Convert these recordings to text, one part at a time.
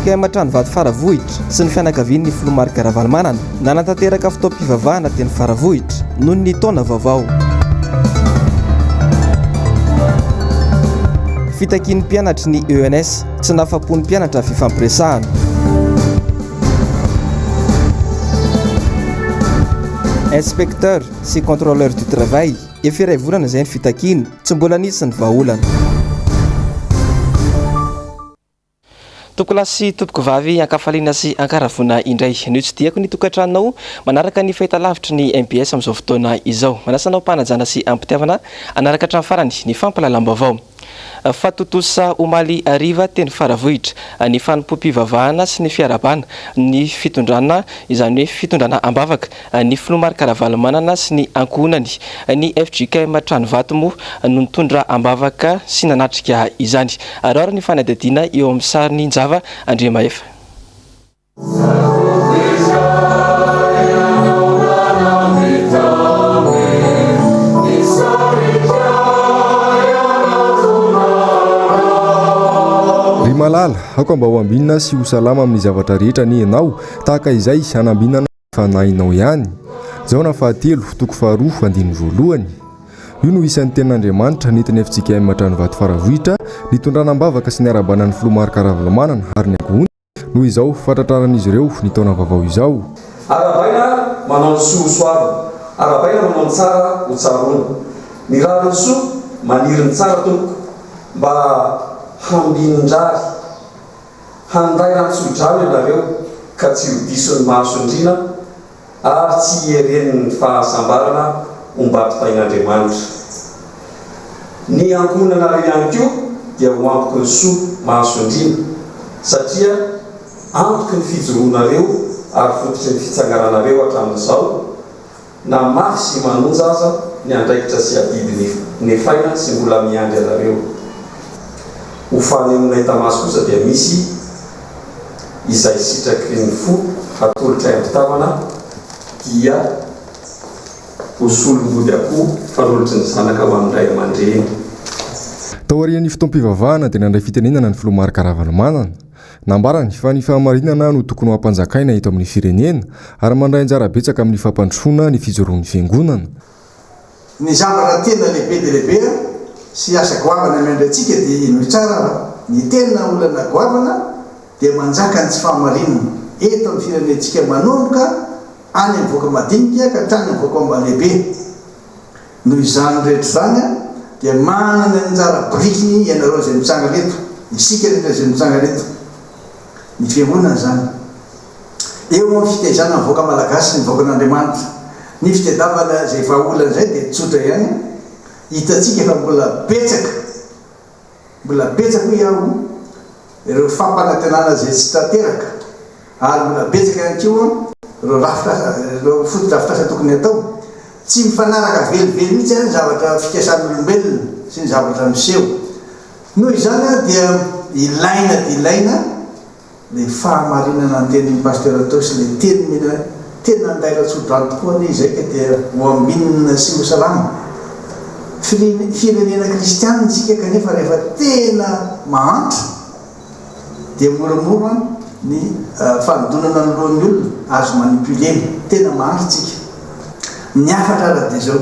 FJKM Tranovato Faravohitra sy ny fianakavian'ny Filoha Marc Ravalomanana nanatanteraka fotoam-pivavahana teny Faravohitra noho ny taona vaovao. Fitakian'ny mpianatry ny ENS, tsy nahafapo ny mpianatra fifampiresahana. Inspecteur sy contrôleur du travail, efa iray volana izay ny fitakiana, tsy mbola nisy ny vahaolana. Tompokolahy sy tompokovavy, ankafaliana sy ankaravoana indray no itsidihako ny tokantranonao manaraka ny fahitalavitry ny mbs amin'izao fotoana izao. Manasa anao am-panajana sy am-pitiavana hanaraka hatramin'ny farany ny fampahalalam-baovao. Fa tontosa omaly hariva teny Faravohitra ny fanompoam-pivavahana sy ny fiarahabana ny fitondrana, izany hoe fitondrana am-bavaka ny filoha Marc Ravalomanana sy ny ankohonany. Ny fjkm Tranovato moa no nitondra am-bavaka sy nanatrika izany. Araho ary ny fanadihadiana eo amin'ny sarin'i Njava Andriamahefa. Ry malala, aoka mba ho ambinina sy ho salama amin'ny zavatra rehetra anie ianao, tahaka izay hanambinana ny fanahinao ihany. Jaona fahatelo, toko faharoa, andininy voalohany. Io no isan'ny tenin'Andriamanitra nentin'ny fjkm Tranovato Faravohitra nitondrana am-bavaka sy niarahabana ny Filoha Marc Ravalomanana ary ny ankohonany. Noho izao fahatratraran'izy ireo ny taona vaovao izao. Arahabaina manao ny soa ho soavina, arahabaina manao ny tsara ho tsaroana. Ny rariny soa maniry ny tsara tompoko mba hambinin-drary. Handay rantsodrano ianareo ka tsy ho diso ny mahasondriana ary tsy hieren'ny fahasambarana ombampitain'Andriamanitra. Ny ankohonanareo ihany koa dia ho antoky ny soa mahasondriana, satria antoky ny fijoroanareo ary fototry ny fitsangananareo hatramin'izao, na mafy sy manonja aza ny andraikitra sy adidy nefaina sy mbola miandry anareo. Ho fanehoana hita maso kosa dia misy izay sitraky ny fo hatolotray am-pitiavana dia ho solom-body akoho fanolotry ny zanaka ho an'ny ray aman-dreny. Taorian'ny fotoam-pivavahana dia nandray fitenenana ny filoha Marc Ravalomanana. Nambarany fa ny fahamarinana no tokony ho ampanjakaina eto amin'ny firenena ary mandray anjara betsaka amin'ny fampandrosoana ny fijoroan'ny fiangonana. Ny zavatra tena lehibe dia lehibe sy asa goavana miandry antsika dia henoy tsara fa ny tena olana goavana dia manjaka ny tsy fahamarinana eto amin'ny firenentsika manomboka any amin'ny vahoaka madinika ka hatrany amin'ny vahoaka lehibe. Noho izany rehetra izany dia manana ny anjara birikiny ianareo izay mitsangana eto, isika rehetra izay mitsangana eto, ny fiangonana izany. Eo amin'ny fitaizana ny vahoaka malagasy sy ny vahoakan'Andriamanitra. Ny fitadiavana izay vahaolana izay dia tsotra ihany, hitantsika fa mbola betsaka, mbola betsaka hoy aho, ireo fampanantenana izay tsy tanteraka ary mbola betsaka ihany koa ireo rafitra, ireo fotodrafitrasa tokony hatao. Tsy mifanaraka velively mihitsy ny zavatra fikasan'olombelona sy ny zavatra miseho. Noho izany dia ilaina dia ilaina Le fahamarinana ny tenin'i Pasteur teo sy le teny mila tena andaira tsodrano tokoa anie izay ka dia ho ambinina sy ho salama. Firenena kristianina isika kanefa rehefa tena mahantra dia moramora ny fanodonana ny lohan'ny olona, azo manipuler-na. Tena mahantra tsika. Ny hafatra ara dia izao,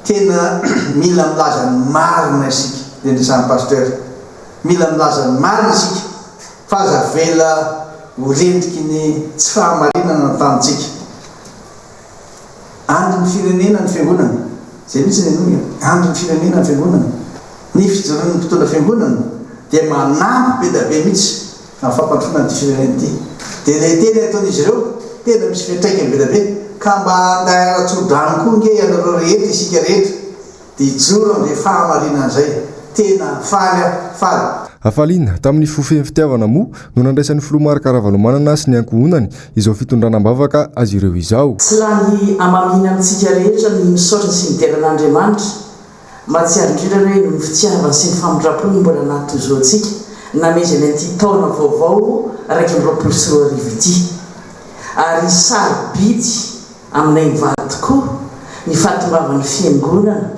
tena mila milaza ny marina isika, le niresahan'i Pasteur. Mila milaza ny marina isika fa aza avela ho rendriky ny tsy fahamarinana ny tanintsika. Andrin'ny firenena ny fiangonana. Izay mihitsy ny henoy a! Andrin'ny firenena ny fiangonana. Ny fijoroan'ny mpitondra fiangonana dia manampy be dia be mihitsy amin'ny fampandrosoana an'ity firenena ity. Dia ilay teny ataon'izy ireo tena misy fiantraikany be dia be. Ka mba handeha ara-tsodrano koa ange ianareo rehetra, isika rehetra. Dia hijoro amin'izay fahamarinana izay. Tena faly aho. Faly. Hafaliana, tamin'ny fo feno fitiavana moa no nandraisan'ny filoha Marc Ravalomanana sy ny ankohonany izao fitondrana am-bavaka azy ireo izao. Tsy lany hamamiana amintsika rehetra ny misaotra sy midera an'Andriamanitra. Mahatsiaro indrindra hoe noho ny fitiavany sy ny famindrampony no mbola nahatozo antsika namezany an'ity taona vaovao 2021 ity. Ary sarobidy Aminay mivady tokoa ny fahatongavan'ny Fiangonana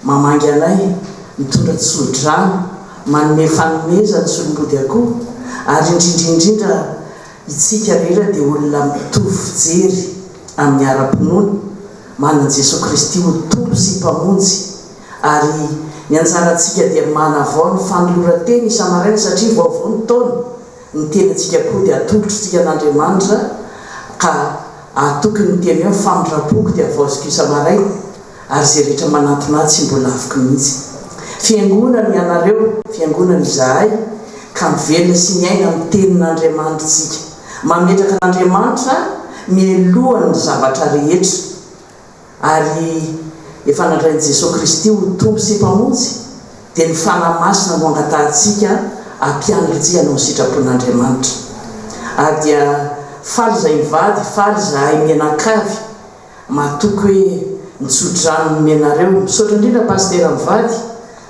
mamangy anay, mitondra tso-drano, manome fanomezana, solombody akoho. Ary indrindra indrindra itsika rehetra dia olona mitovy fijery amin'ny ara-pinoana, manana an'i Jesoa Kristy ho Tompo sy Mpamonjy. Ary ny anjarantsika dia manavao ny fanoloran-tena isa-maraina satria vaovao ny taona. Ny tenantsika koa dia atolotritsika an'Andriamanitra ka ahatoky ny teny hoe ny famindram-poko dia havaoziko isa-maraina ary izay rehetra manantona ahy tsy mbola avoko mihitsy. Fiangonana ianareo, fiangonana izahay ka mivelona sy miaina amin'ny tenin'Andriamanitra isika. Mametraka an'Andriamanitra mialohan'ny zavatra rehetra. Ary efa nandray an'i Jesoa Kristy ho Tompo sy Mpamonjy, dia ny Fanahy Masina no angatahantsika hampianatra antsika hanao ny sitrapon'Andriamanitra. Ary dia faly izahay mivady, faly izahay mianakavy, matoky hoe ny tso-drano nomenareo. Misaotra indrindra Pasitera mivady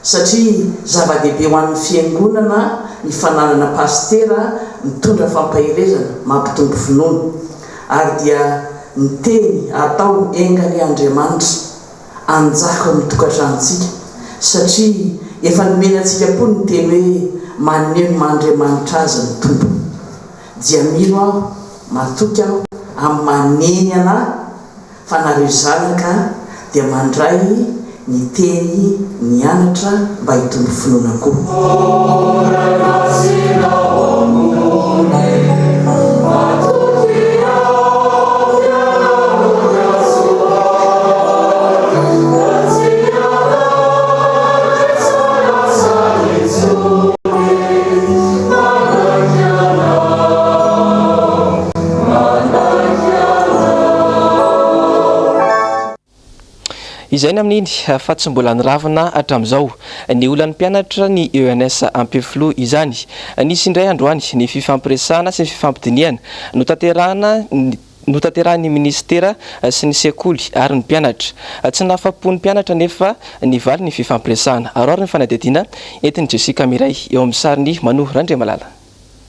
satria zava-dehibe ho an'ny Fiangonana ny fananana Pasitera mitondra fampaherezana, mampitombo finoana. Ary dia ny teny atao enga anie Andriamanitra hanjaka ao amin'ny tokantranontsika satria efa nomena antsika koa ny teny hoe maneho ny maha Andriamanitra azy ny Tompo. Dia mino aho, matoky aho amin'ny maha neny anah fa nareo zanaka dia mandray ny teny nianatra mba hitombo finoana koa. Izay ny amin'iny fa tsy mbola niravina hatramin'izao ny olan'ny mpianatra ny ENS Ampefiloha izany. Nisy indray androany ny fifampiresahana sy ny fifampidinihana notanterahana notanterahin'ny minisitera sy ny sekoly ary ny mpianatra. Tsy nahafapo ny mpianatra anefa ny valin'ny fifampiresahana. Aro ary ny fanadihadiana entin'i Jessica Miray eo amin'ny sarin'i Mano Randriamalala.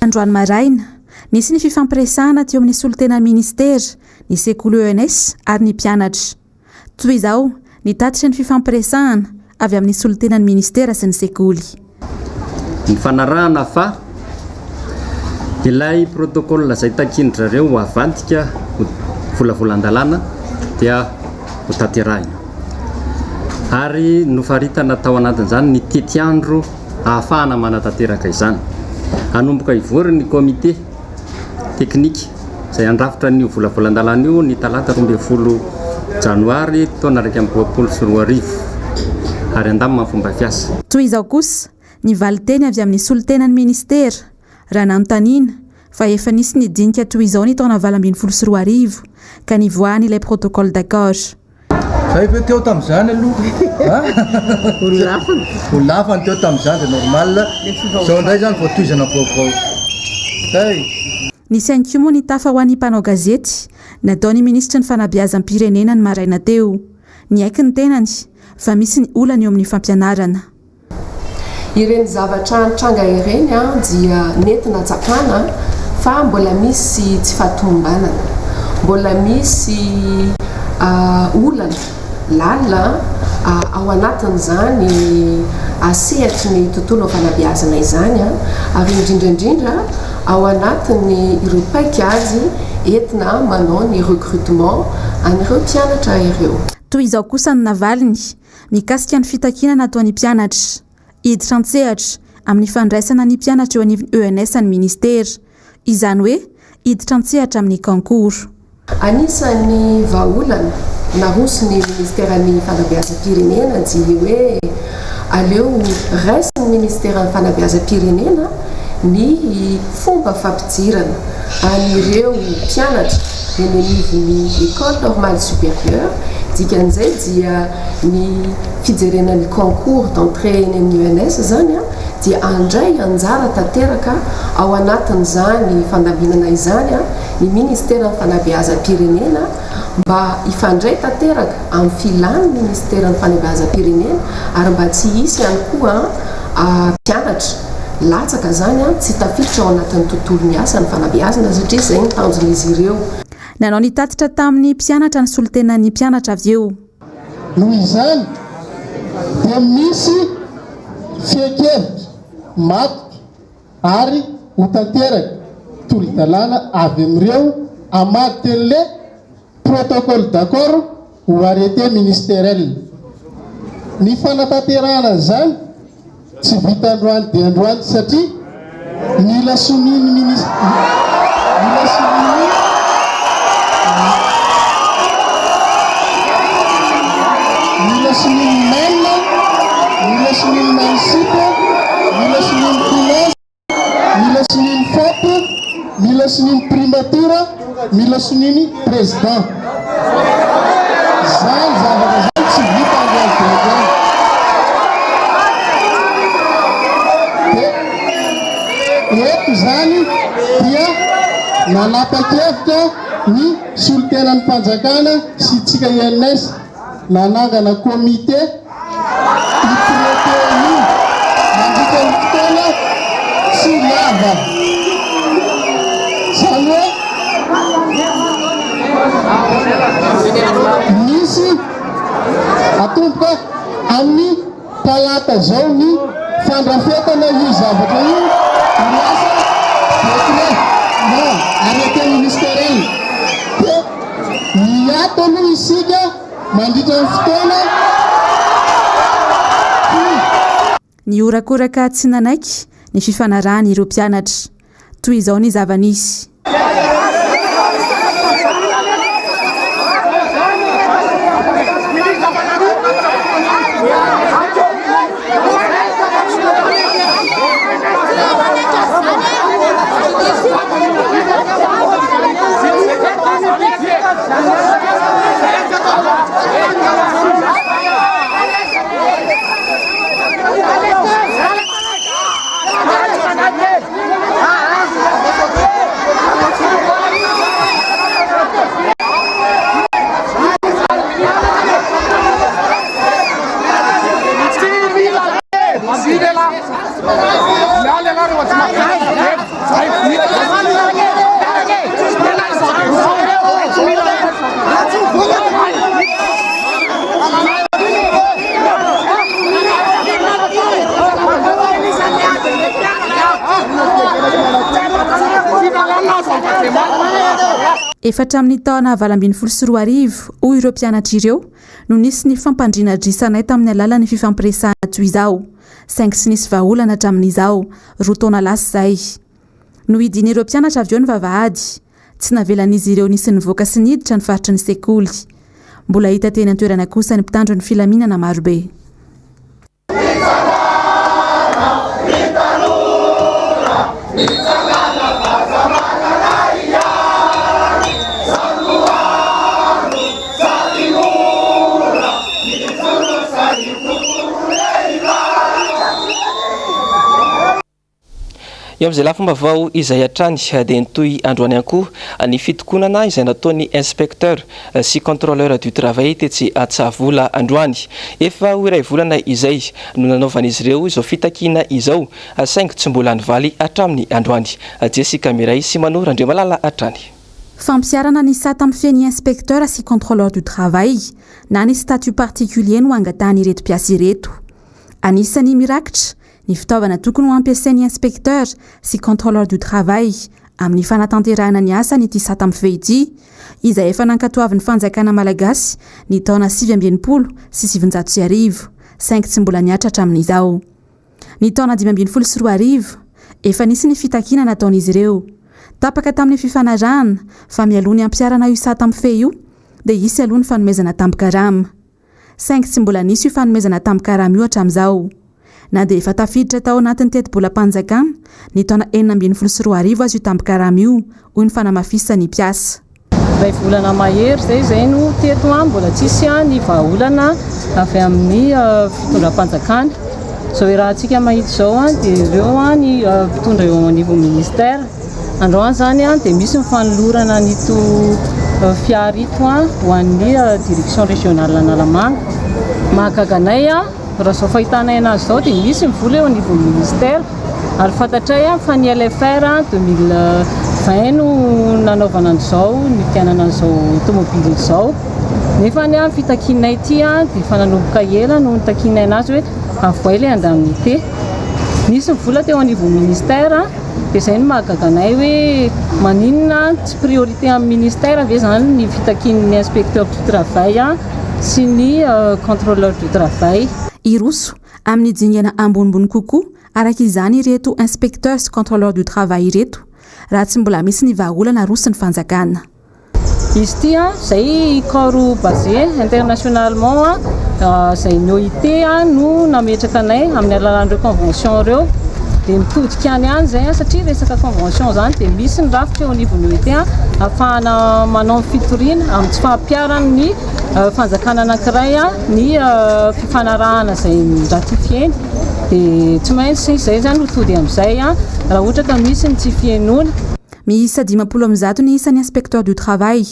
Androany maraina, nisy ny fifampiresahana teo amin'ny solontenan'ny minisitera, ny sekoly ENS ary ny mpianatra. Toy izao ny tatitra ny fifampiresahana avy amin'ny solontenan'ny minisitera sy ny sekoly. Nifanarahana fa ilay protocole izay takian-dry zareo ho avadika ho volavolan-dalàna dia ho tanterahina. Ary nofaritana tao anatin'izany ny tetiandro ahafahana manatanteraka izany. Hanomboka hivory ny comité teknika izay handrafitra an'io volavolan-dalàna io ny talata 12 janoary taona 2021 ary handamina ny fomba fiasa. Toy izao kosa ny valinteny avy amin'ny solontenan'ny minisitera raha nanontaniana fa efa nisy ny dinika toy izao ny taona 2018 ka nivoahan'ilay protocole d'accord. Zay ve teo tamin'izany aloha a? Olafany. Olafany teo tamin'izany dia normal. Zao indray zany vao tohizana vaovao. Zay. Nisy ihany koa moa ny tafa ho an'ny mpanao gazety nataon'ny minisitry ny fanabeazam-pirenena ny maraina teo. Niaiky ny tenany fa misy ny olana eo amin'ny fampianarana. Ireny zavatra nitranga ireny dia nety natsapana fa mbola misy tsy fahatomombanana, mbola misy olana lalina ao anatin'izany sehatry ny tontolo fanabeazana izany ary indrindra indrindra ao anatin'ny ireo paik'ady entina manao ny recrutement an'ireo mpianatra ireo. Toy izao kosa no navaliny Mikasika ny fitakiana nataon'ny mpianatra, hiditra an-tsehatra amin'ny fandraisana ny mpianatra eo anivon'ny ENS ny minisitera. Izany hoe hiditra an-tsehatra amin'ny concours. Anisan'ny vahaolana naroson'ny minisiteran'ny Fanabeazam-pirenena dia hoe aleo raisin'ny minisiteran'ny Fanabeazam-pirenena ny fomba fampidirana an'ireo mpianatra eny anivon'ny Ecole Normale Supérieure, dikan'izay dia ny fijerena ny concours d'entrée eny amin'ny ENS izany dia handray anjara tanteraka ao anatin'izany fandaminana izany ny Ministeran'ny Fanabeazam-pirenena mba hifandray tanteraka amin'ny filan'ny Ministeran'ny Fanabeazam-pirenena ary mba tsy hisy ihany koa mpianatra latsaka izany tsy tafiditra ao anatin'ny tontolon'ny asa ny fanabeazana satria izay no tanjon'izy ireo. Nanao ny tatitra tamin'ny mpianatra ny solontenan'ny mpianatra avy eo. Noho izany dia misy fehin-kevitra matotra ary. ho tanteraka tolo-dalàna avy amin'ireo hamadika an'ilay protocole d'accord ho arrêté ministériel. Ny fanatanterahana an'izany tsy vita androany dia androany satria mila sonian'ny minis-, mila sonian'ny. Mila sonian'ny MAN, mila sonian'ny MANSIP, mila sonian'ny Finance. Mila sonia ny fop, mila sonia ny primature, mila sonia ny président. Zany zavatra zany tsy vita androany dia androany. Dia eto zany dia nanapa-kevitra ny solontenan'ny fanjakana sy tsika INS nanangana comité hi-traiter an'io mandritra ny fotoana tsy lava. Izany hoe misy atomboka amin'ny talata izao ny fandrafetana io zavatra io ho lasa décret na arrêté ministériel. Dia miato aloha isika mandritra ny fotoana fohy. Nihorakoraka tsy nanaiky ny fifanarahany ireo mpianatra. Toy izao ny zava-nisy. Efa hatramin'ny taona 2018, hoy ireo mpianatra ireo, no nisy ny fampandriana adrisanay tamin'ny alalan'ny fifampiresahana toy izao, saingy tsy nisy vahaolana hatramin'izao, roa taona lasa izay. Nohidian'ireo mpianatra avy eo ny vavahady. Tsy navelan'izy ireo nisy nivoaka sy niditra ny faritry ny sekoly. Mbola hita teny an-toerana kosa ny mpitandro ny filaminana marobe. Eo amin'izay lafim-baovao izay hatrany dia nitohy androany ihany koa ny fitokonana izay nataon'ny inspecteur sy contrôleur du travail tetsy Antsahavola androany. Efa ho iray volana izay no nanaovan'izy ireo izao fitakiana izao saingy tsy mbola nivaly hatramin'ny androany. Jessica Miray sy Mano Randriamalala hatrany. Fampiharana ny sata mifehy ny inspecteur sy contrôleur du travail na ny statut particulier no angatahan'ireto mpiasa ireto. Anisan'ny mirakitra Ny fitaovana tokony ho ampiasain'ny inspecteur sy contrôleur du travail amin'ny fanatanterahana ny asany ity sata mifehy ity, izay efa nankatoavin'ny fanjakana malagasy ny taona 1969, saingy tsy mbola nihatra hatramin'izao. Ny taona 2015, efa nisy ny fitakiana nataon'izy ireo. Tapaka tamin'ny fifanarahana fa mialoha ny hampiharana io sata mifehy io dia hisy aloha ny fanomezana tambin-karama. Saingy tsy mbola nisy io fanomezana tambin-karama io hatramin'izao. Na dia efa tafiditra tao anatin'ny tetibolam-panjakana ny taona 2016 aza io tambin-karama io, hoy ny fanamafisan'ny mpiasa. Iray volana mahery izay izay no teto mbola tsisy ny vahaolana avy amin'ny fitondram-panjakana. Izao iarahantsika mahita izao dia ireo ny mpitondra eo anivon'ny ministera. Androany izany dia misy ny fanolorana an'ito fiara ito ho an'ny direction régionale Analamanga. Mahagaga anay raha izao fahitanay anazy izao dia misy ny vola eo anivon'ny ministère ary fantatray fa ny LFR 2020 no nanaovana an'izao nividianana an'izao tomobile izao. Nefa ny fitakianay ity dia efa nanomboka ela no nitakianay anazy hoe avoay ilay indemnité. Nisy ny vola teo anivon'ny ministère. Dia izay no mahagaga anay hoe maninona tsy priorité amin'ny ministère ve izany ny fitakian'ny inspecteur du travail sy ny contrôleur du travail. Hiroso amin'ny dingana ambonimbony kokoa araka izany ireto inspecteur sy contrôleur du travail ireto raha tsy mbola misy ny vahaolana aroson'ny fanjakana. Izy ity izay corps basé internationalement izay ny OIT no nametraka anay amin'ny alalan'ireo convention ireo dia mitodika any ihany izay satria resaka convention izany dia misy ny rafitra eo anivon'ny OIT ahafahana manao ny fitoriana amin'ny tsy fampiharan'ny fanjakana anankiray ny fifanarahana izay ratifieny dia tsy maintsy izay izany ho tody amin'izay raha ohatra ka misy ny tsy fihainoana. Miisa 150 ny isan'ny inspecteur du travail,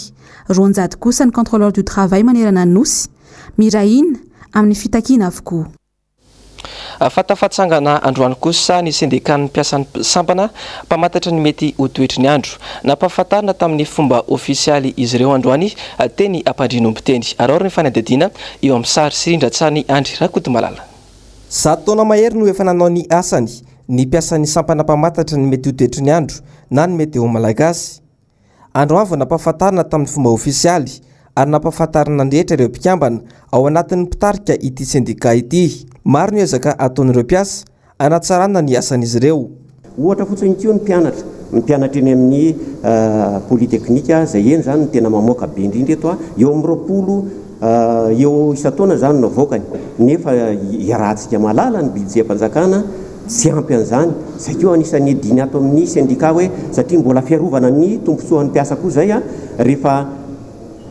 200 kosa ny contrôleur du travail manerana ny Nosy, miray hina amin'ny fitakiana avokoa. Fa tafatsangana androany kosa ny sendikan'ny mpiasan'ny sampana mpamantatra ny mety ho toetry ny andro. Nampahafantarina tamin'ny fomba ofisialy izy ireo androany teny Ampandrianomby teny. Araoro ny fanadihadiana eo amin'ny sary sy rindran-tsarin'i Andry Rakotomalala. 100 taona mahery no efa nanao ny asany ny mpiasan'ny sampana mpamantatra ny mety ho toetry ny andro na ny Météo Malagasy. Androany vao nampahafantarina tamin'ny fomba ofisialy ary nampahafantarina ny rehetra ireo mpikambana ao anatin'ny mpitarika ity sendika ity. Maro ny ezaka ataon'ireo mpiasa hanatsarana ny asan'izy ireo. Ohatra fotsiny koa ny mpianatra, ny mpianatra eny amin'ny Polytechnique izay eny izany no tena mamoaka be indrindra eto, eo amin'ny 20 eo isan-taona izany no avoakany, nefa iarahantsika mahalala ny budget-mpanjakana tsy ampy an'izany, izay koa anisan'ny diny ato amin'ny sendika hoe satria mbola fiarovana ny tombontsoan'ny mpiasa koa izay rehefa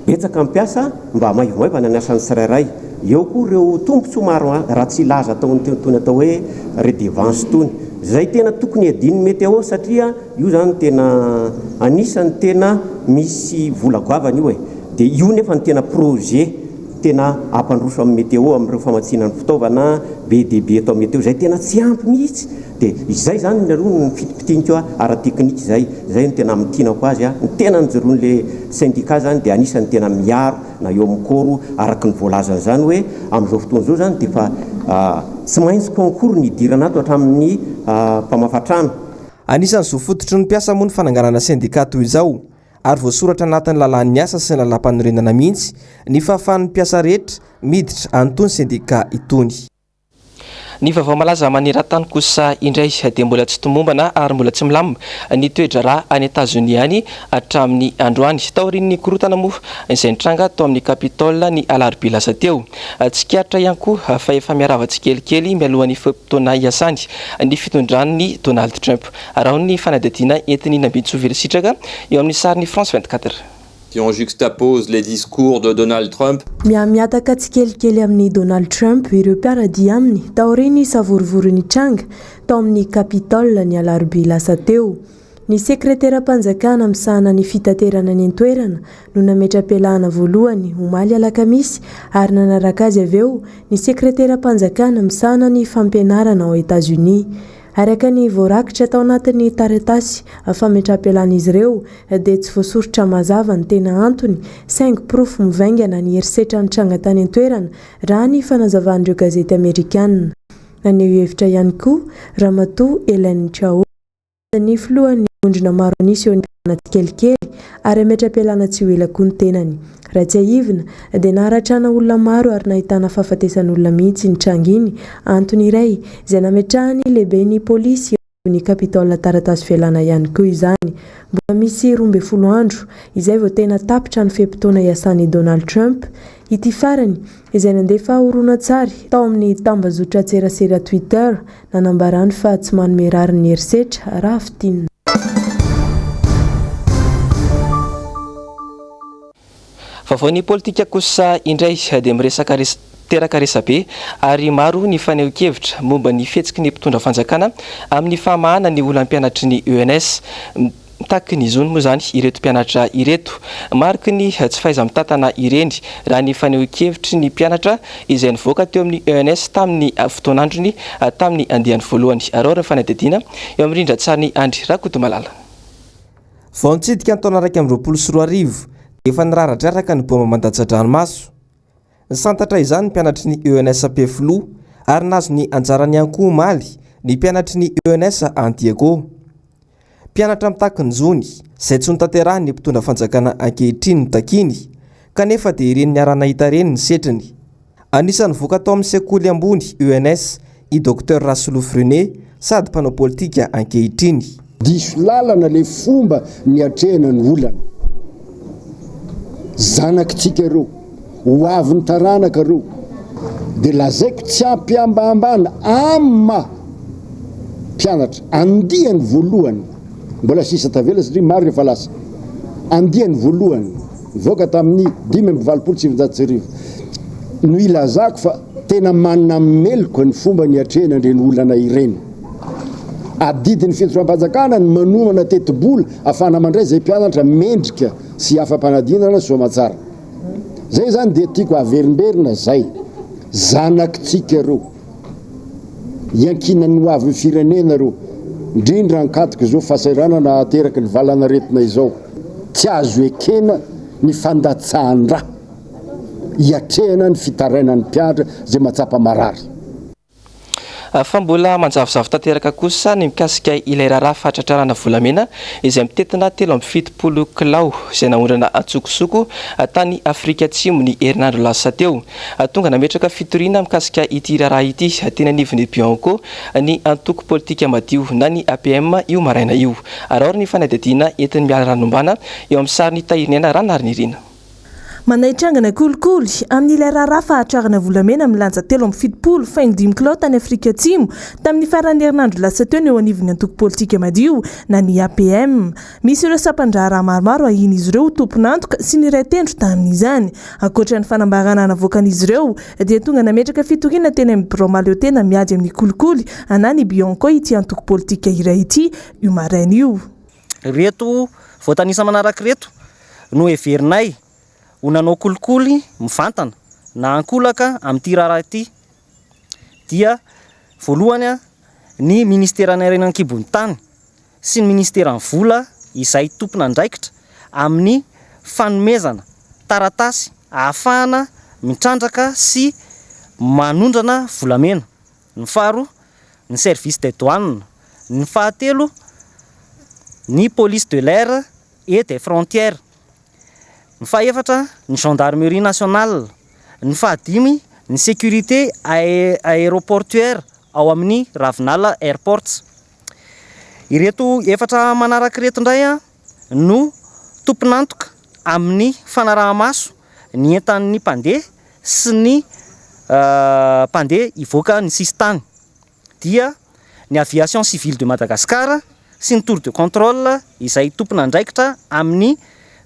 Betsaka ny mpiasa mba maivomaivana ny asan'ny tsirairay. Eo koa ireo tombontsoa maro raha tsy hilaza atao itony atao hoe redevance itony. Izay tena tokony hiadian'ny météo satria io izany tena anisan'ny tena misy vola goavana io e. Dia io nefa no tena projet tena hampandroso amin'ny météo amin'ireo famatsiana ny fitaovana be dia be eto amin'ny météo izay tena tsy ampy mihitsy. Dia izay izany aloha ny fitipitinika ara-teknika izay, izay no tena amintinako azy. Ny tena nijoroan'ilay syndicat izany dia anisan'ny tena miaro na eo amin'ny corps araka ny voalazan'izany hoe amin'izao fotoana izao izany dia efa tsy maintsy concours ny hidirana ato hatramin'ny mpamafa trano. Anisan'ny zo fototry ny mpiasa moa ny fananganana sendika toy izao ary voasoratra anatin'ny lalàn'ny asa sy ny lalàmpanorenana mihitsy ny fahafahan'ny mpiasa rehetra miditra an'itony sendika itony. Ny vaovao malaza maneran-tany kosa indray dia mbola tsy tomombana ary mbola tsy milamina ny toe-draharaha any Etazonia any hatramin'ny androany. Taorian'ny korontana moa izay nitranga tao amin'ny Capitole ny alarobia lasa teo. Tsikaritra ihany koa fa efa miharava tsikelikely mialohan'ny fe-potoana hiasany ny fitondran'i Donald Trump. Araho ny fanadihadiana entin'i Nambinintsoa Velositraka eo amin'ny sarin'ny France 24. Qui en juxtapose les discours de Donald Trump. Mihamihataka tsikelikely amin'i Donald Trump ireo mpiara-dia aminy taorian'ny savorovoro nitranga tao amin'ny Capitol ny alarobia lasa teo. Ny sekreteram-panjakana misahana ny fitaterana any an-toerana no nametra-pialana voalohany omaly alakamisy ary nanaraka azy avy eo ny sekreteram-panjakana misahana ny fampianarana ao Etazonia. Araka ny voarakitra tao anatin'ny taratasy fametraham-pialan'izy ireo dia tsy voasoritra mazava ny tena antony saingy porofo mivaingana ny herisetra nitranga tany an-toerana raha ny fanazavan'ireo gazety amerikana. Naneho hevitra ihany koa Ramatoa Elaine Chao, ny filohan'ny vondrona maro an'isa eo anivon'ny tsikelikely ary hametra-pialana tsy ho ela koa ny tenany. Raha tsiahivina dia naharatrana olona maro ary nahitana fahafatesan'olona mihitsy iny tranga iny, antony iray izay nametrahan'ny lehiben'ny polisy eo ny Capitole taratasy fialana ihany koa izany. Mbola misy 12 andro izay vao tena tapitra ny fe-potoana iasan'i Donald Trump. Ity farany izay nandefa horonantsary tao amin'ny tambazotran-tserasera Twitter nanambarany fa tsy manome rariny ny herisetra raha fintinina. Vaovaon'ny politika kosa indray dia miresaka teraka resabe ary maro ny fanehoan-kevitra momba ny fihetsiky ny mpitondra fanjakana amin'ny famahana ny olan'ny mpianatry ny ENS. Mitaky ny zony moa izany ireto mpianatra ireto. Mariky ny tsy fahaiza-mitantana ireny raha ny fanehoan-kevitry ny mpianatra izay nivoaka teo amin'ny ENS tamin'ny fotoan'androny tamin'ny andiany voalohany. Araho ny fanadihadiana eo amin'ny rindran-tsarin'i Andry Rakotomalala. Vao nitsidika ny taona 2021 dia efa niraradraraka ny baomba mandatsa-dranomaso. Nisantatra izany ny mpianatry ny ENS Ampefiloha ary nahazo ny anjarany ihany koa omaly ny mpianatry ny ENS Andiego. Mpianatra mitaky ny zony, izay tsy notanterahin'ny mpitondra fanjakana ankehitriny no takiany, kanefa dia ireny niara-nahita ireny ny setriny. Anisan'ny voka tao amin'ny sekoly ambony, ENS, i Docteur Rasolofo René, sady mpanao politika ankehitriny. Diso lalana le fomba niatrehana ny olana. Zanakitsika ireo, ho avin'ny taranaka ireo. Dia lazaiko tsy ampihambahambana amin'ny maha mpianatra andiany voalohany, mbola sisa tavela satria maro efa lasa, andiany voalohany nivoaka tamin'ny 1985 no ilazako fa tena manameloka ny fomba niatrehana ireny olana ireny. Adidin'ny fitondram-panjakana ny manomana tetibola ahafahana mandray izay mpianatra mendrika sy afa-panadinana soamatsara. Zay zany dia tiako averimberina zay. Zanakitsika ireo. Iankinan'ny ho avin'ny firenena ireo. Indrindra ankatoky izao fahasahiranana ateraky ny valanaretina izao. Tsy azo ekena ny fandatsahan-dra hiatrehana ny fitarainan'ny mpianatra izay mahatsapa marary. Fa mbola manjavozavo tanteraka kosa ny mikasika ilay raharaha fahatratrarana volamena izay mitentina 73 kilao izay naondrana an-tsokosoko tany Afrika Atsimo ny herinandro lasa teo. Tonga nametraka fitoriana mikasika ity raharaha ity teny anivon'ny Bianco ny antoko politika madio na ny APM io maraina io. Araho ny fanadihadiana entin'i Mialy Ranombana eo amin'ny sarin'i Tahiriniaina Ranariniryna. Manaitrangana kolikoly amin'ilay raharaha fahatrarana volamena milanja 73 faingo dimy kilao tany Afrika Atsimo tamin'ny faran'ny herinandro lasa teo ny eo anivon'ny antoko politika madio na ny APM. Misy ireo sampan-draharaha maromaro ahian'izy ireo ho tompon'antoka sy niray tendro tamin'izany. Ankoatra ny fanambarana navoakan'izy ireo dia tonga nametraka fitoriana teny amin'ny birao mahaleotena miady amin'ny kolikoly na ny Bianco ity antoko politika iray ity io maraina io. Ireto voatanisa manaraka ireto no heverinay ho nanao kolikoly mivantana na ankolaka amin'ity raharaha ity dia voalohany ny ministeran'ny harena an-kibon'ny tany sy ny ministeran'ny vola izay tompon'andraikitra amin'ny fanomezana taratasy ahafahana mitrandraka sy manondrana volamena. Ny faharoa, ny service des douanes. Ny fahatelo, ny police de l'air et des frontières. Ny fahefatra, ny gendarmerie nationale. Ny fahadimy, ny sécurité aéroportuaire ao amin'ny Ravinala Airports. Ireto efatra manaraka ireto indray no tompon'antoka amin'ny fanaraha-maso ny entan'ny mpandeha sy ny mpandeha hivoaka ny sisintany dia ny Aviation Civile de Madagascar sy ny Tour de Contrôle izay tompon'andraikitra amin'ny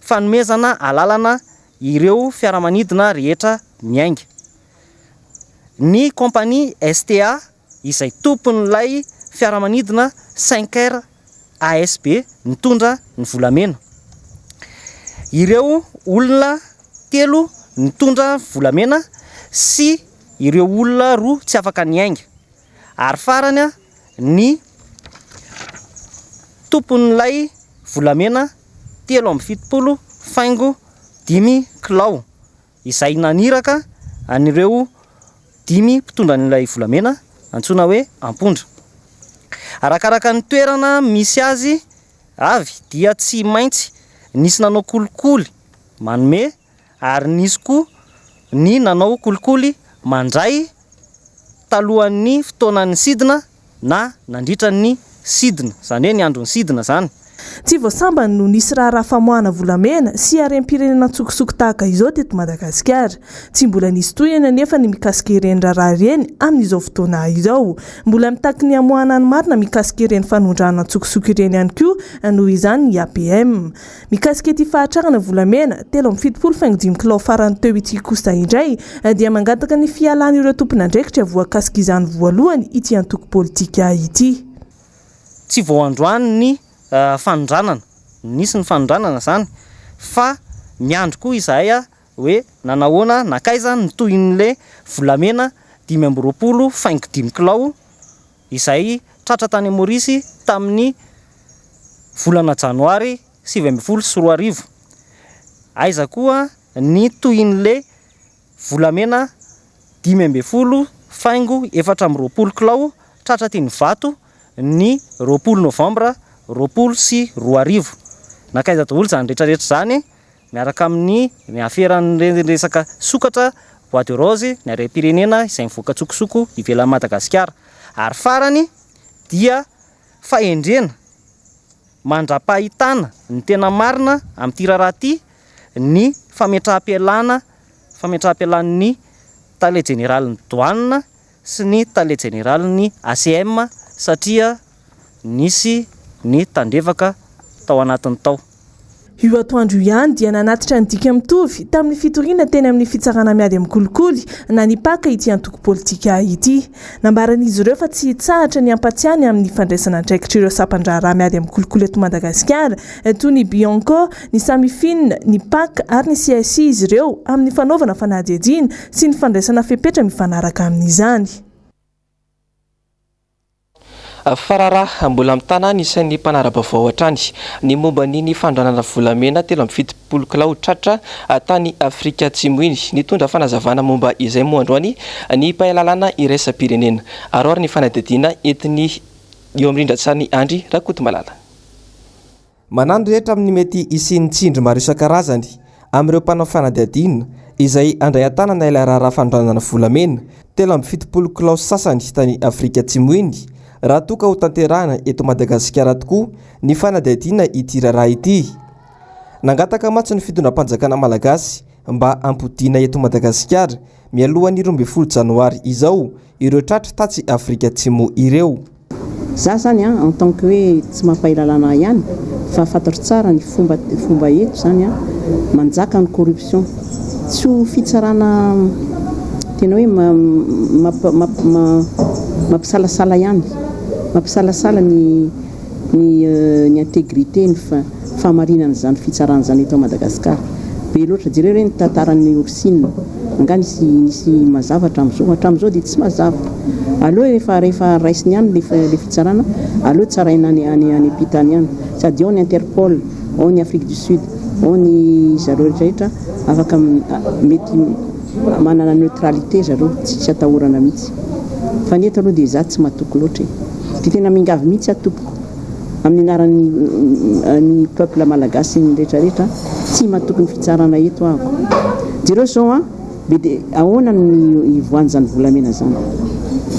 fanomezana alalana ireo fiaramanidina rehetra miainga. Ny compagnie STA izay tompon'ilay fiaramanidina Cinq-Air ASB nitondra ny volamena. Ireo olona telo nitondra volamena sy ireo olona roa tsy afaka niainga. Ary farany ny tompon'ilay volamena 73 faingo dimy kilao. izay naniraka an'ireo dimy mpitondra an'ilay volamena antsoina hoe ampondra. Arakaraka ny toerana misy azy avy dia tsy maintsy nisy nanao kolikoly manome ary nisy koa ny nanao kolikoly mandray talohan'ny fotoanan'ny sidina na nandritra ny sidina, izany hoe ny andron'ny sidina izany. Tsy vao sambany no nisy raharaha famoahana volamena sy harem-pirenena an-tsokosoko tahaka izao teto Madagasikara. Tsy mbola nisy tohiny anefa ny mikasika ireny raharaha ireny amin'izao fotoana izao. Mbola mitaky ny hamoahana ny marina mikasika ireny fanondrahana an-tsokosoko ireny ihany koa noho izany ny APM. Mikasika ity fahatrarana volamena 73 faingo dimy kilao farany teo ity kosa indray dia mangataka ny fialan'ireo tompon'andraikitra voakasik'izany voalohany ity antoko politika ity. Tsy vao androany ny fanondranana, nisy ny fanondranana izany fa miandry koa izahay hoe nanahoana nankaiza ny tohin'ilay volamena 25 faingo dimy kilao izay tratra tany Maorisy tamin'ny volana janoary 2019. Aiza koa ny tohin'ilay volamena 15 faingo 24 kilao tratra teny Ivato ny 20 novambra 2020. Nankaiza daholo izany rehetra rehetra izany miaraka amin'ny ny aferan'ireny resaka sokatra, bois de rose, ny harem-pirenena izay mivoaka an-tsokosoko ivelan'i Madagasikara. Ary farany dia fahendrena mandra-pahitana ny tena marina amin'ity raharaha ity ny fametraham-pialana fametraham-pialan'ny tale jeneralin'ny douane sy ny tale jeneralin'ny ACM satria nisy ny tandrevaka tao anatiny tao. Io atoandro io ihany dia nanatitra ny dika mitovy tamin'ny fitoriana teny amin'ny fitsarana miady amin'ny kolikoly na ny Pac ity antoko politika ity. Nambaran'izy ireo fa tsy hitsahatra ny hampatsiahy ny amin'ny fandraisana andraikitr'ireo sampan-draharaha miady amin'ny kolikoly eto Madagasikara toy ny Bianco, ny Samifin, ny Pac ary ny CSI izy ireo amin'ny fanaovana fanadihadiana sy ny fandraisana fepetra mifanaraka amin'izany. Fa raharaha mbola mitana ny sain'ny mpanara-baovao hatrany ny momba an'iny fanondranana volamena 73 kilao tratra tany Afrika Atsimo iny. Nitondra fanazavana momba izay moa androany ny mpahay lalàna iraisam-pirenena. Aro ary ny fanadihadiana entiny eo amin'ny rindran-tsarin'i Andry Rakotomalala. Manahy ny rehetra amin'ny mety hisian'ny tsindry maro isan-karazany amin'ireo mpanao fanadihadiana izay handray an-tanana ilay raharaha fanondranana volamena 73 kilao sasany tany Afrika Atsimo iny raha toa ka hotanterahina eto Madagasikara tokoa ny fanadihadiana ity raharaha ity. Nangataka mantsy ny fitondram-panjakana malagasy mba hampodiana eto Madagasikara mialohan'ny 12 janoary izao ireo tratra tatsy Afrika Atsimo ireo. Za zany an, en tant que hoe tsy mampahay lalàna ahy ihany, fa fantatro tsara ny fomba fomba eto zany an, manjaka ny corruption. Tsy ho fitsarana tena hoe mampisalasala ihany, mampisalasala ny ny ny intégrité, ny fahamarinan'izany fitsarana izany eto Madagascar. Be loatra, jereo re ny tantaran'ny Orsina, angaha nisy nisy mazava hatramin'izao? Hatramin'izao dia tsy mazava. Aleo rehefa rehefa raisiny ihany le le fitsarana, aleo tsaraina any any any ampita any ihany. Sady ao ny Interpol, ao ny Afrique du Sud, ao ny zareo rehetra rehetra afaka mety manana neutralité zareo, tsisy atahorana mihitsy. Fa ny eto aloha dia izaho tsy matoky loatra e. Dia tena miangavy mihitsy aho tompoko. Amin'ny anaran'ny ny peuple malagasy sy ny rehetra rehetra tsy matoky ny fitsarana eto ahako. Jereo zao an, be dia ahoana no hivoahan'izany volamena zany.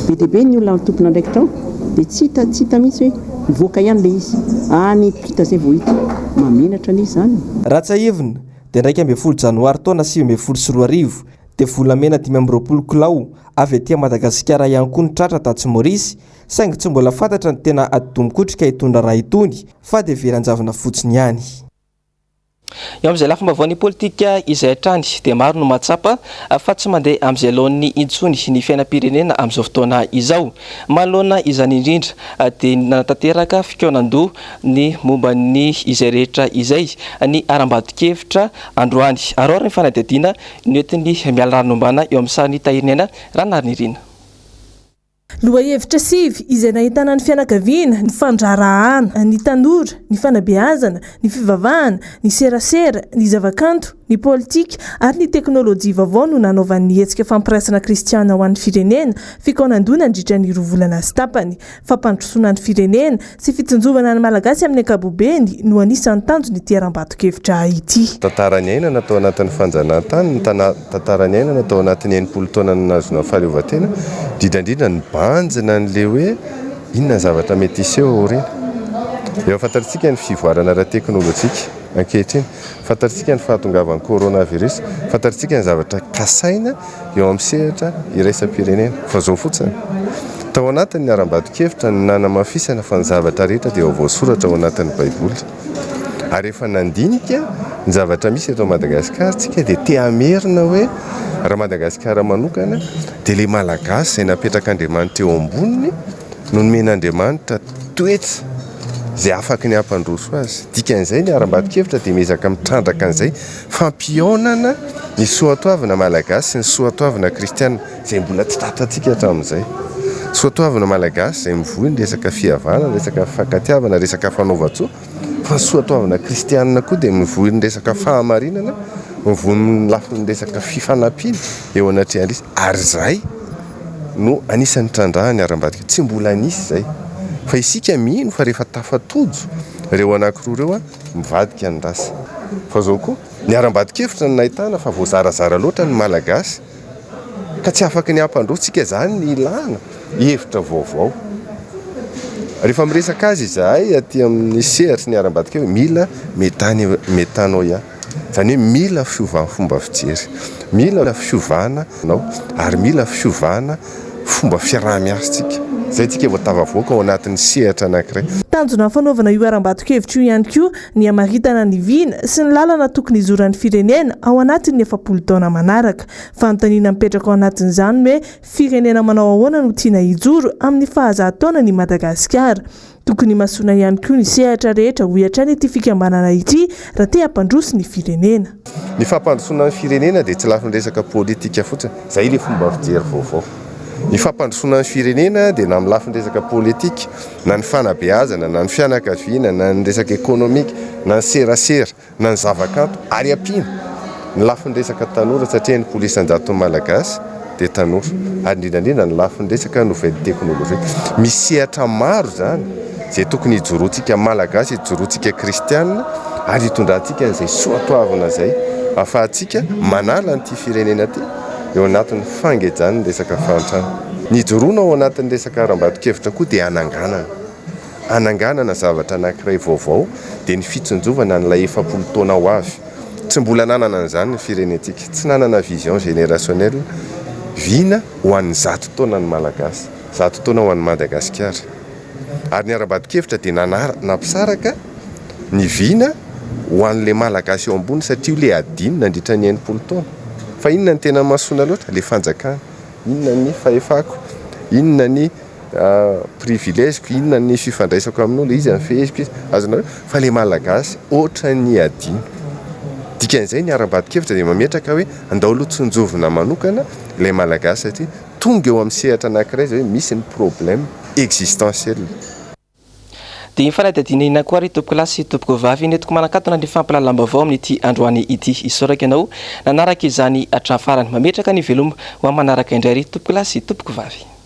Be dia be ny olona tompon'andraikitra ao dia tsy hita tsy hita mihitsy hoe mivoaka ihany le izy. Any ampita zay vao hita. Mahamenatra anie izany e. Raha tsiahivina dia 11 janoary taona 2019 dia volamena 25 kilao avy aty Madagasikara ihany koa no tratra tatsy Maorisy saingy tsy mbola fantatra ny tena atidoha mikotrika hitondra raha itony fa dia very an-javona fotsiny ihany. Eo amin'izay lafim-baovaon'ny politika izay hatrany dia maro no mahatsapa fa tsy mandeha amin'izay laoniny intsony ny fiainam-pirenena amin'izao fotoana izao. Manoloana izany indrindra dia nanatanteraka fikaonandoha ny momba ny izay rehetra izay ny harambaton-kevitra androany. Araho ary ny fanadihadiana noentin'i Mialy Ranombana eo amin'ny sarin'i Tahiriniaina Ranarinirina. Lohahevitra sivy izay nahitana ny fianakaviana, ny fandraharahana, ny tanora, ny fanabeazana, ny fivavahana, ny serasera, ny zavakanto, ny politika ary ny teknolojia vaovao no nanaovan'ny hetsika fampiraisana kristiana ho an'ny firenena fikaonandoha nandritra ny roa volana sy tapany. Fampandrosoana ny firenena sy fitsinjovana ny Malagasy amin'ny ankabobeny no anisan'ny tanjon'ity harambaton-kevitra ity. Tantara niainana tao anatin'ny fanjanahantany ny tantara niainana tao anatin'ny 60 taona nahazoana ny fahaleovantena, indrindra indrindra nibanjina an'ilay hoe inona ny zavatra mety hiseho aoriana. Efa fantatsika ny fivoarana ara-teknolojika ankehitriny, fantatsika ny fahatongavan'ny coronavirus, fantatsika ny zavatra kasaina eo amin'ny sehatra iraisam-pirenena. Fa izao fotsiny, tao anatin'ny harambaton-kevitra ny nanamafisana fa ny zavatra rehetra dia voasoratra ao anatin'ny Baiboly. Ary rehefa nandinika ny zavatra misy eto Madagasikara isika dia te hamerina hoe raha Madagasikara manokana dia ilay Malagasy izay napetrak'Andriamanitra eo amboniny no nomen'Andriamanitra toetra izay afaky ny hampandroso azy. Dikan'izay ny harambaton-kevitra dia miezaka mitrandraka an'izay fampihaonana ny soatoavina malagasy sy ny soatoavina kristiana izay mbola tsy tratrantsika hatramin'izay. Soatoavina malagasy izay mivoy ny resaka fihavanana, resaka fifankatiavana, resaka fanaovan-tsoa, fa ny soatoavina kristiana koa dia mivoy ny resaka fahamarinana, mivoy ny lafiny resaka fifanampiana eo anatrehan'ny ary izay no anisan'ny trandrahany ara-ambadika. Tsy mbola nisy izay. Fa isika mino fa rehefa tafatojo ireo anankiroa ireo, mivadika ny rasa. Fa izao koa, ny haram-bato-kevitra no nahitana fa voazarazara loatra ny Malagasy ka tsy afaky ny hampandroso tsika izany ny ilana hevitra vaovao. Rehefa miresaka azy izahay aty amin'ny sehatry ny haram-bato-kevitra, mila metanoia. Izany hoe mila fiovan'ny fomba fijery, mila fiovana nao ary mila fiovana fomba fiaraha-miasa tsika. Izay tsika vao tafavoaka ao anatin'ny sehatra anankiray. Tanjona amin'ny fanaovana io harambaton-kevitra io ihany koa ny hamaritana ny vina sy ny lalana tokony hizoran'ny firenena ao anatin'ny 40 taona manaraka. Fanontaniana mipetraka ao anatin'izany ny hoe firenena manao ahoana no tiana hijoro amin'ny fahazaha taonany i Madagasikara? Tokony himasoana ihany koa ny sehatra rehetra, hoy hatrany ity fikambanana ity, raha te hampandroso ny firenena. Ny fampandrosoana ny firenena dia tsy lafiny resaka politika fotsiny, izay ilay fomba fijery vaovao. Ny fampandrosoana ny firenena dia na amin'ny lafiny resaka politika, na ny fanabeazana, na ny fianakaviana, na ny resaka ekonomika, na ny serasera. na ny zavakanto ary ampiana ny lafiny resaka tanora satria 60 isan-jaton'ny Malagasy dia tanora ary indrindra indrindra ny lafiny resaka nouvelle technologie. Misy sehatra maro izany izay tokony hijoroantsika Malagasy, hijoroantsika Kristianina ary hitondrantsika an'izay soatoavina izay ahafahantsika manala an'ity firenena ity eo anatin'ny fangejan'ny resaka fahantrana. Ny hijoroana ao anatin'ny resaka harambaton-kevitra koa dia hananganana. Hananganana zavatra anankiray vaovao dia ny fitsinjovana an'ilay 40 taona ho avy. Tsy mbola nanana an'izany ny firenentsika. Tsy nanana vision générationnelle, vina ho an'ny 100 taona ny Malagasy, 100 taona ho an'i Madagasikara. Ary ny ara-bato-kevitra dia nanara, nampisaraka ny vina ho an'ilay Malagasy eo ambony satria io ilay adino nandritra ny 60 taona. Fa inona no tena mahasoana loatra? Ilay fanjakana. Inona ny fahefako? Inona ny. Privilège-ko, inona ny fifandraisako amin'olona, iza ny feheziko, iza, azonareo? Fa le malagasy ohatran'ny adino. Dikan'izay ny haram-bato-kevitra dia mametraka hoe andao aloha tsinjovina manokana ilay malagasy satria tonga eo amin'ny sehatra anankiray izay hoe misy ny problème existentiel. Dia ny fanadihadiana inona koa ary tompokolahy sy tompokovavy no entiko manakatona ny fampahalalam-baovao amin'ity androany ity. Isaorako ianao nanaraka izany hatramin'ny farany. Mametraka ny veloma ho amin'ny manaraka indray ry tompokolahy sy tompokovavy.